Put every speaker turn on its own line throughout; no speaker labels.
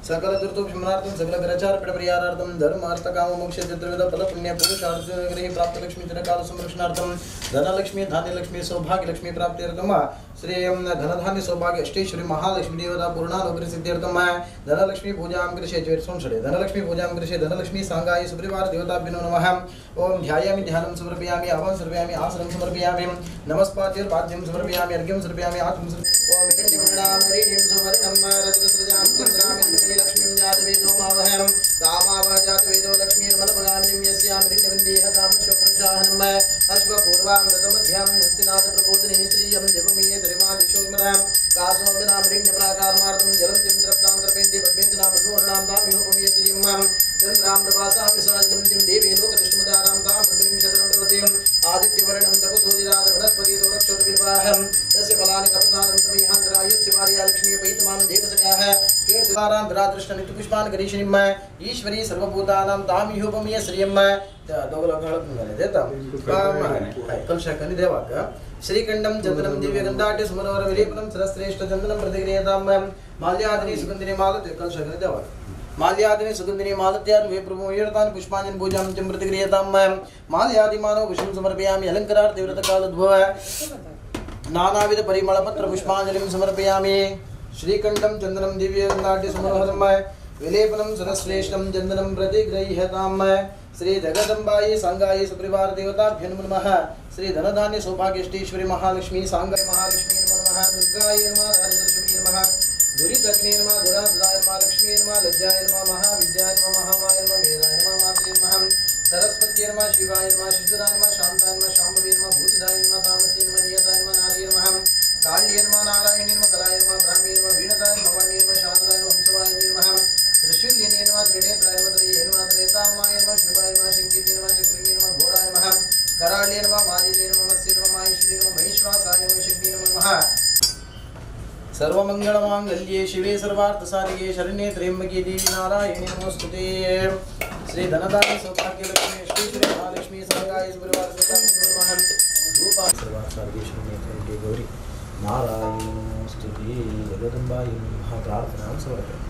सकल दुर्तोक्षमनार्थं सकल ग्रहचार परिहारार्थं धर्म अर्थ काम मोक्ष चतुर्विध फल पुण्य पुरुषार्थ ग्रह प्राप्त लक्ष्मी चिरकाल संरक्षणार्थं धनलक्ष्मी धान्यलक्ष्मी सौभाग्यलक्ष्मी प्राप्त्यर्थं श्री धनधान्य सौभाग्य अष्टेश्वरी महालक्ष्मी देवता पूर्णानुग्रह सिद्ध्यर्थं धनलक्ष्मी पूजां कृषे चेत् धनलक्ष्मी पूजां कृषे धनलक्ष्मी सांगाय सुपरिवार देवताभ्यो नमः। ओम ध्यायामि ध्यानं समर्पयामि आवाहनं समर्पयामि आसनं समर्पयामि नमस्पाद्यं समर्पयामि अर्घ्यं समर्पयामि आत्म ओम हिरण्यवर्णां हरिणीं सुवर्णं रजतसृजां चन्द्रां लक्ष्मीं जातवेदो मावहं कामावह जातवेदो लक्ष्मीर्मलभगामिनीं यस्यां हिरण्यवन्देह कामशोप्रशाहनं अश्वपूर्वां रथमध्यां हस्तिनाथ प्रबोधिनी श्रियं जपमीये श्रीमादिशोन्मदां कासोमिनां हिरण्यप्राकारमार्गं जलन्तीं द्रप्तां द्रपेन्ति पद्मेन्द्रां पद्मवर्णां तामिहोपमीये श्रियं मां चन्द्रां प्रभासां विशाजलन्तीं देवी लोकदृष्टमुदारां तां पद्मिनीं शरणं प्रपद्ये आदित्यवर्णं तपसोजिराज वनस्पति रक्षोर्विवाहं तस्य फलानि तपसानं तमेहान्तरायस्य वार्या लक्ष्मी पैतमां देवसखाः कीर्तिसारान्धरादृष्टनित्यपुष्पान् करीषिणीं ईश्वरी सर्वभूतानां तामिहोपमीय श्रियं देवाक श्रीखंडम चंदनम दिव्यगंधाट्य सुमनोहर विलेपनं सरश्रेष्ठ चंदनं प्रतिक्रियतां माल्यादिनी सुगंधिनी मालत्य कलशकनि देवाक माल्यादिनी सुगंधिनी मालत्यान् वे प्रभुमूर्तान् पुष्पाञ्जन पूजां च प्रतिक्रियतां माल्यादिमानो पुष्पं समर्पयामि अलंकारार्थे व्रतकालोद्भव नानाविध परिमलपत्र पुष्पाञ्जलिं समर्पयामि। श्रीखंडम चंदनम दिव्यगंधाट्य सुमनोहरं विलेपनं सरश्रेष्ठं चंदनं प्रतिगृह्यतां श्री जगदंबाई सांगाई सुपरिवार देवताभ्यो नमः। श्री धनधान्य सौभाग्यष्टीश्वरी महालक्ष्मी सांगाई महालक्ष्मी नमो नमः। दुर्गाय नमः दारिद्र्यलक्ष्मी नमः दुरितग्ने नमः दुरासदाय नमः लक्ष्मी नमः लज्जाय नमः महाविद्याय नमः महामाय नमः मेधाय नमः मात्रे नमः सरस्वती नमः शिवाय नमः शिशुराय नमः शांताय नमः शाम्भवी नमः भूतिदाय नमः तामसी नमः नियताय नमः नारायण नमः काल्ये नमः नारायणी नमः कलाय नमः ब्राह्मी नमः वीणदाय नमः वाणी नमः शारदाय नमः हंसवाहिनी नमः त्रिशूलिने नमः त्रिनेत्राय नमः त्रये नमः त्रेतामाय नमः शिवाय नमः शङ्किते नमः चक्रिणे नमः घोराय नमः कराळे नमः मालिने नमः मत्स्य नमः माहेश्वरी नमः महिष्वासाय नमः शग्ने नमः नमः। सर्वमङ्गलमाङ्गल्ये शिवे सर्वार्थसाधिके शरण्ये त्र्यम्बके देवी नारायणे नमोस्तुते। श्री धनदाय सौभाग्यलक्ष्मी अष्टेश्वरी महालक्ष्मी सांगाय सुपरिवार नमः। धूपा सर्वार्थसाधिके शरण्ये त्र्यम्बके गौरी नारायणे नमोस्तुते। जगदम्बायै नमः। प्रार्थनां समर्पयामि।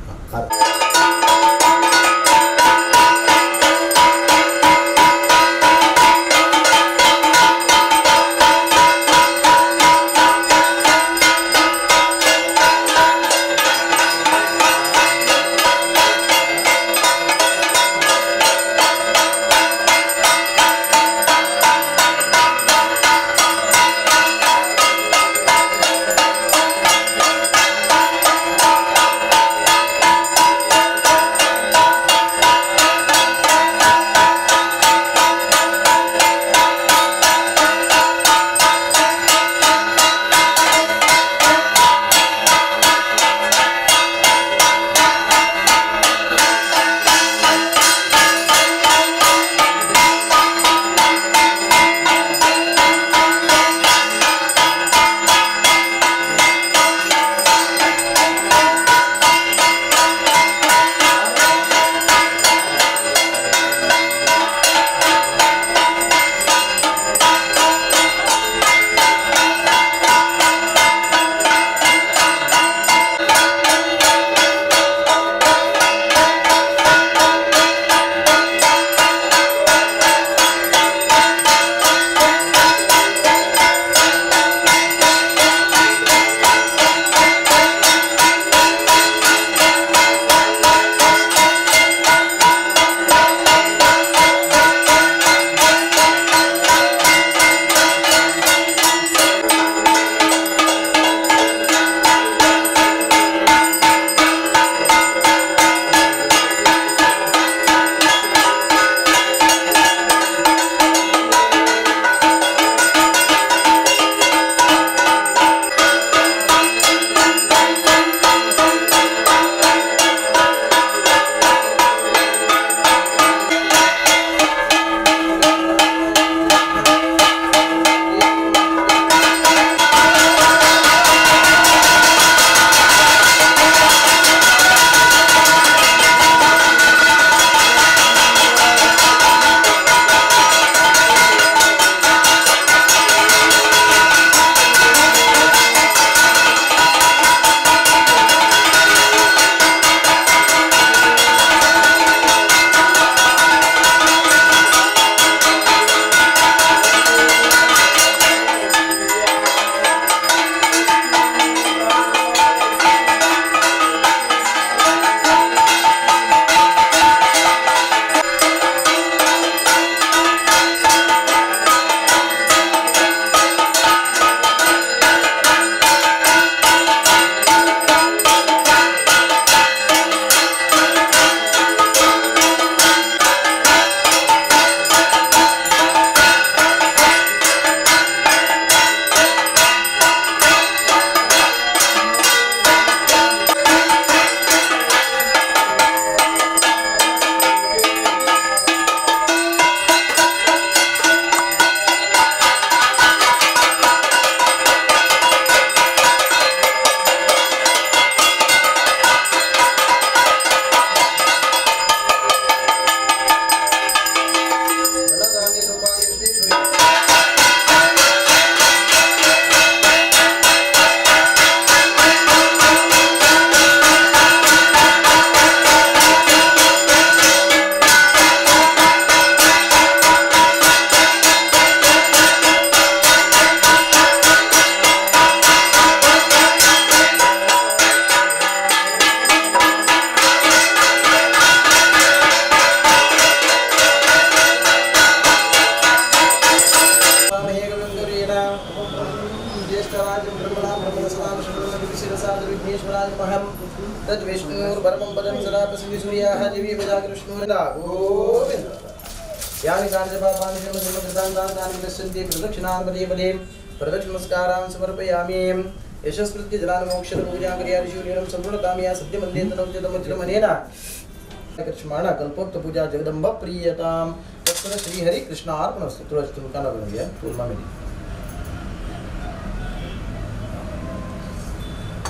विष्णुर्परमं पदं सदा पश्यन्ति सूर्याः देवी प्रजाकृष्णो गोविन्द यानि कानि च पापानि जन्म जन्म कृतानि तानि तानि विनश्यन्ति प्रदक्षिणां पदे पदे प्रदक्षिणमस्कारान् समर्पयामि। यशस्मृत्य जनान् पूजां क्रियादिशून्यं सम्पूर्णतां या सद्यमन्दे तनौचितमुचितमनेन कृष्माण कल्पोक्त पूजा जगदम्ब प्रीयतां तत्सर श्री हरि कृष्णार्पणमस्तु। तुळस तुमका बनूया पूर्णा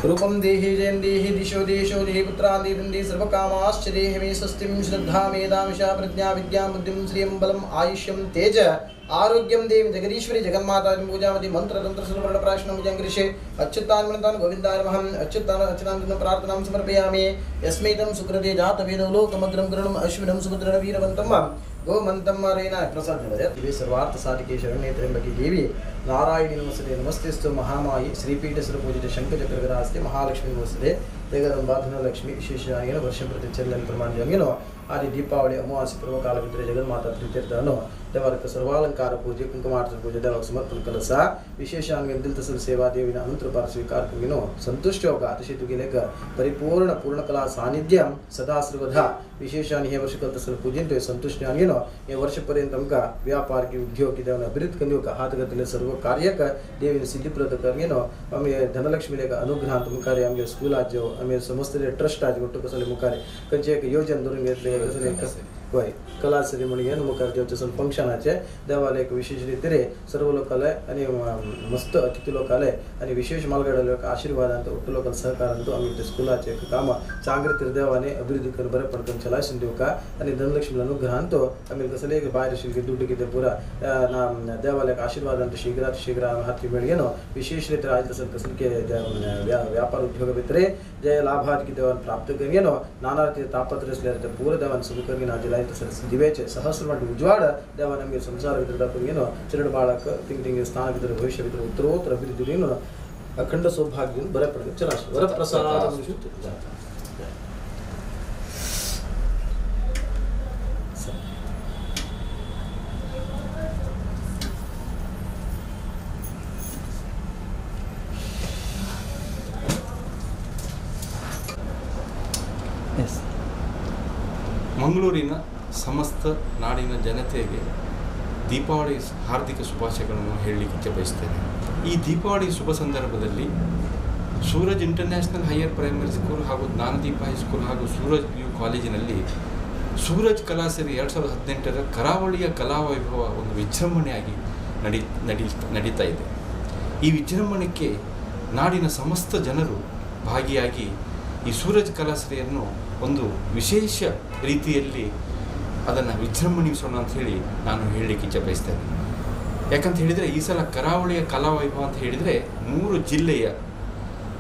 रूपं देहि जयं देहि दिशो देशो देहि पुत्रान् देहि सर्वकामाश्च देहि मे स्वस्तिं श्रद्धां मेधामिषा प्रज्ञा विद्यां बुद्धिं श्रियं बलम् आयुष्यं तेज आरोग्यं देवी जगदीश्वरी जगन्माता पूजामति मंत्र तंत्र सुवर्ण प्राश्नं पूजां करिष्ये। अच्युतान् मनतान् गोविन्दाय नमः। अच्युतान् अच्युतान् प्रार्थनां समर्पयामि। यस्मैतं सुकृते जातवेदो लोकमग्रं करुणम् अश्विनं सुभद्रण वीरवन्तं गोमन्तं रेना प्रसाद देवी सर्वार्थ साधिके शरण्ये त्र्यंबके देवी नारायणी नमस्ते। नमस्तेस्तु महामायि श्रीपीठस्वरपूजित शङ्खचक्रगदास्ते महालक्ष्मी नमस्ते। जगदम्बा धनलक्ष्मी विशेषायेन वर्षं प्रति चलन प्रमाणजंगिनो आदि दीपावली अमावास्या पर्वकाल भितर जगन्माता प्रीत्यर्थानो देवालय सर्वालंकार पूजे कुंकुमार्चन पूजे देवालय समर्पण कलसा विशेषांग दिल सेवा देवीन अनंतरुपार स्वीकार करिनो संतुष्ट होगा अतिशय तुगिलेक परिपूर्ण पूर्णकला सानिध्यम सदा सर्वदा विशेषान हे वर्ष कल पूजन तो संतुष्ट आंगिनो हे वर्षपर्यंत आमकां व्यापार की उद्योग की देवन अभिवृद्ध करियो हातगतले सर्व कार्यक देवीन सिद्धिप्रद करिनो आमी धनलक्ष्मी लेक अनुग्रह मुखारे आमगे स्कूलाच्यो आमी समस्त ट्रस्ट आचे ಒಟ್ಟು कसले मुखारे खंयचे एक योजन धरून घेतले कसले वय कला सरी म्हणून मुखार जेवचे फंक्शनाचे देवालय एक विशेष रीतीरे सर्व लोकाले आणि मस्त अतिथी लोकाले आणि विशेष मालगाडा लोक आशीर्वादांत ಒಟ್ಟು लोकांना सहकारांत आमी ते स्कुलाचे काम चांगले रीतीर देवाने अभिवृद्धी करून बरें पडकन चलायसून दिवका आणि धनलक्ष्मी अनुग्रहांत आमी कसले एक भायर आशिल्ले दुड्ड कितें पुरा देवालयाक आशीर्वादांत शीघ्रात शीघ्र हाती मेळगेनो विशेष रीतीर आज तसं कसले व्यापार उद्योग भितरे जय लाभात की देवान प्राप्त करियेनो नाना रीतीय तापत्र आसल्यार ते पूरा देवान सुरू करियेनो आज लायत तसं दिव्याचे सहस्र म्हणटा उजवाड देवान आमगे संसार भितर दाखोवन चिरड बाळक थिंग थिंग स्थान भितर भविष्य भितर उत्तरोत्तर अभिवृद्धी घेवन अखंड सौभाग्य घेवन बरें पडटा चला वरप्रसाद।
ಮಂಗಳೂರಿನ ಸಮಸ್ತ ನಾಡಿನ ಜನತೆಗೆ ದೀಪಾವಳಿ ಹಾರ್ದಿಕ ಶುಭಾಶಯಗಳನ್ನು ಹೇಳಲಿಕ್ಕೆ ಬಯಸ್ತೇನೆ. ಈ ದೀಪಾವಳಿ ಶುಭ ಸಂದರ್ಭದಲ್ಲಿ Suraj international higher primary school ಹಾಗೂ ಜ್ಞಾನದೀಪ ಹೈಸ್ಕೂಲ್ ಹಾಗೂ ಸೂರಜ್ ಪಿ ಯು ಕಾಲೇಜಿನಲ್ಲಿ ಸೂರಜ್ ಕಲಾಸಿರಿ 2018ರ ಕರಾವಳಿಯ ಕಲಾವೈಭವ ಒಂದು ವಿಜೃಂಭಣೆಯಾಗಿ ನಡೀತಾ ಇದೆ. ಈ ವಿಜೃಂಭಣೆಗೆ ನಾಡಿನ ಸಮಸ್ತ ಜನರು ಭಾಗಿಯಾಗಿ ಈ ಸೂರಜ್ ಕಲಾಸಿರಿಯನ್ನು ಒಂದು ವಿಶೇಷ ರೀತಿಯಲ್ಲಿ ಅದನ್ನು ವಿಜೃಂಭಣಿಸೋಣ ಅಂಥೇಳಿ ನಾನು ಹೇಳಲಿಕ್ಕೆ ಇಚ್ಛೆ ಬಯಸ್ತೇನೆ. ಯಾಕಂತ ಹೇಳಿದರೆ ಈ ಸಲ ಕರಾವಳಿಯ ಕಲಾವೈಭವ ಅಂತ ಹೇಳಿದರೆ 3 ಜಿಲ್ಲೆಯ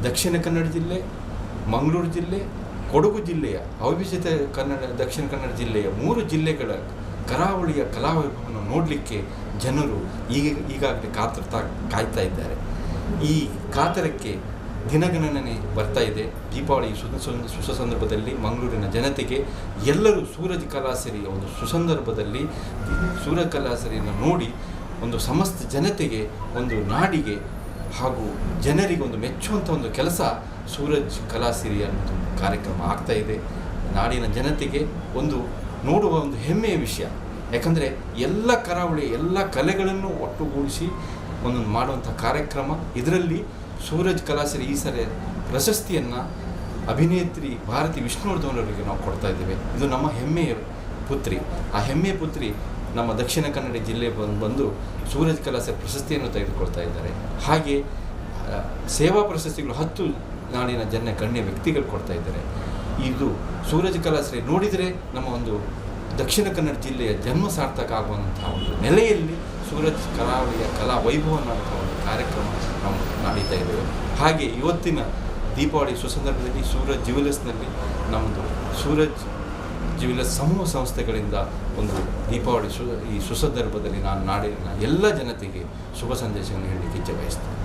ದಕ್ಷಿಣ ಕನ್ನಡ ಜಿಲ್ಲೆ, ಮಂಗಳೂರು ಜಿಲ್ಲೆ, ಕೊಡಗು ಜಿಲ್ಲೆಯ ಅವಿಭಜಿತ ಕನ್ನಡ ದಕ್ಷಿಣ ಕನ್ನಡ ಜಿಲ್ಲೆಯ 3 ಜಿಲ್ಲೆಗಳ ಕರಾವಳಿಯ ಕಲಾವೈಭವವನ್ನು ನೋಡಲಿಕ್ಕೆ ಜನರು ಈಗಾಗಲೇ ಕಾಯ್ತಾ ಇದ್ದಾರೆ. ಈ ಕಾತರಕ್ಕೆ ದಿನಗಣನೆ ಬರ್ತಾ ಇದೆ. ದೀಪಾವಳಿ ಸುಸ ಸಂದರ್ಭದಲ್ಲಿ ಮಂಗಳೂರಿನ ಜನತೆಗೆ ಎಲ್ಲರೂ ಸೂರಜ್ ಕಲಾಸಿರಿಯ ಒಂದು ಸುಸಂದರ್ಭದಲ್ಲಿ ಸೂರಜ್ ಕಲಾಸಿರಿಯನ್ನು ನೋಡಿ ಒಂದು ಸಮಸ್ತ ಜನತೆಗೆ, ಒಂದು ನಾಡಿಗೆ ಹಾಗೂ ಜನರಿಗೆ ಒಂದು ಮೆಚ್ಚುವಂಥ ಒಂದು ಕೆಲಸ ಸೂರಜ್ ಕಲಾಸಿರಿ ಅನ್ನೋದು ಕಾರ್ಯಕ್ರಮ ಆಗ್ತಾಯಿದೆ. ನಾಡಿನ ಜನತೆಗೆ ಒಂದು ನೋಡುವ ಒಂದು ಹೆಮ್ಮೆಯ ವಿಷಯ. ಯಾಕಂದರೆ ಎಲ್ಲ ಕರಾವಳಿ ಎಲ್ಲ ಕಲೆಗಳನ್ನು ಒಟ್ಟುಗೂಡಿಸಿ ಒಂದೊಂದು ಮಾಡುವಂಥ ಕಾರ್ಯಕ್ರಮ. ಇದರಲ್ಲಿ ಸೂರಜ್ ಕಲಾಸಿರಿ ಈ ಸರಿ ಪ್ರಶಸ್ತಿಯನ್ನು ಅಭಿನೇತ್ರಿ ಭಾರತಿ ವಿಷ್ಣುವರ್ಧನ್ ಅವರಿಗೆ ನಾವು ಕೊಡ್ತಾ ಇದ್ದೇವೆ. ಇದು ನಮ್ಮ ಹೆಮ್ಮೆಯ ಪುತ್ರಿ. ಆ ಹೆಮ್ಮೆಯ ಪುತ್ರಿ ನಮ್ಮ ದಕ್ಷಿಣ ಕನ್ನಡ ಜಿಲ್ಲೆ ಬಂದು ಸೂರಜ್ ಕಲಾಸಿರಿ ಪ್ರಶಸ್ತಿಯನ್ನು ತೆಗೆದುಕೊಳ್ತಾ ಇದ್ದಾರೆ. ಹಾಗೆ ಸೇವಾ ಪ್ರಶಸ್ತಿಗಳು 10 ನಾಡಿನ ಜನ ಗಣ್ಯ ವ್ಯಕ್ತಿಗಳು ಕೊಡ್ತಾ ಇದ್ದಾರೆ. ಇದು ಸೂರಜ್ ಕಲಾಸಿರಿ ನೋಡಿದರೆ ನಮ್ಮ ಒಂದು ದಕ್ಷಿಣ ಕನ್ನಡ ಜಿಲ್ಲೆಯ ಜನ್ಮ ಸಾರ್ಥಕ ಆಗುವಂಥ ಒಂದು ನೆಲೆಯಲ್ಲಿ ಸೂರಜ್ ಕರಾವಳಿಯ ಕಲಾ ವೈಭವ ಅನ್ನುವಂಥ ಒಂದು ಕಾರ್ಯಕ್ರಮ ನಾವು ನಡೀತಾ ಇದ್ದೇವೆ. ಹಾಗೆ ಇವತ್ತಿನ ದೀಪಾವಳಿ ಸುಸಂದರ್ಭದಲ್ಲಿ ಸೂರಜ್ ಜ್ಯುವೆಲರ್ಸ್ನಲ್ಲಿ ನಮ್ಮದು ಸೂರಜ್ ಜ್ಯುವೆಲರ್ಸ್ ಸಮೂಹ ಸಂಸ್ಥೆಗಳಿಂದ ಒಂದು ದೀಪಾವಳಿ ಈ ಸುಸಂದರ್ಭದಲ್ಲಿ ನಾನು ನಾಡಿನ ಎಲ್ಲ ಜನತೆಗೆ ಶುಭ ಸಂದೇಶವನ್ನು ಹೇಳಲಿಕ್ಕೆ ಇಚ್ಛೆ ಬಯಸ್ತೇನೆ.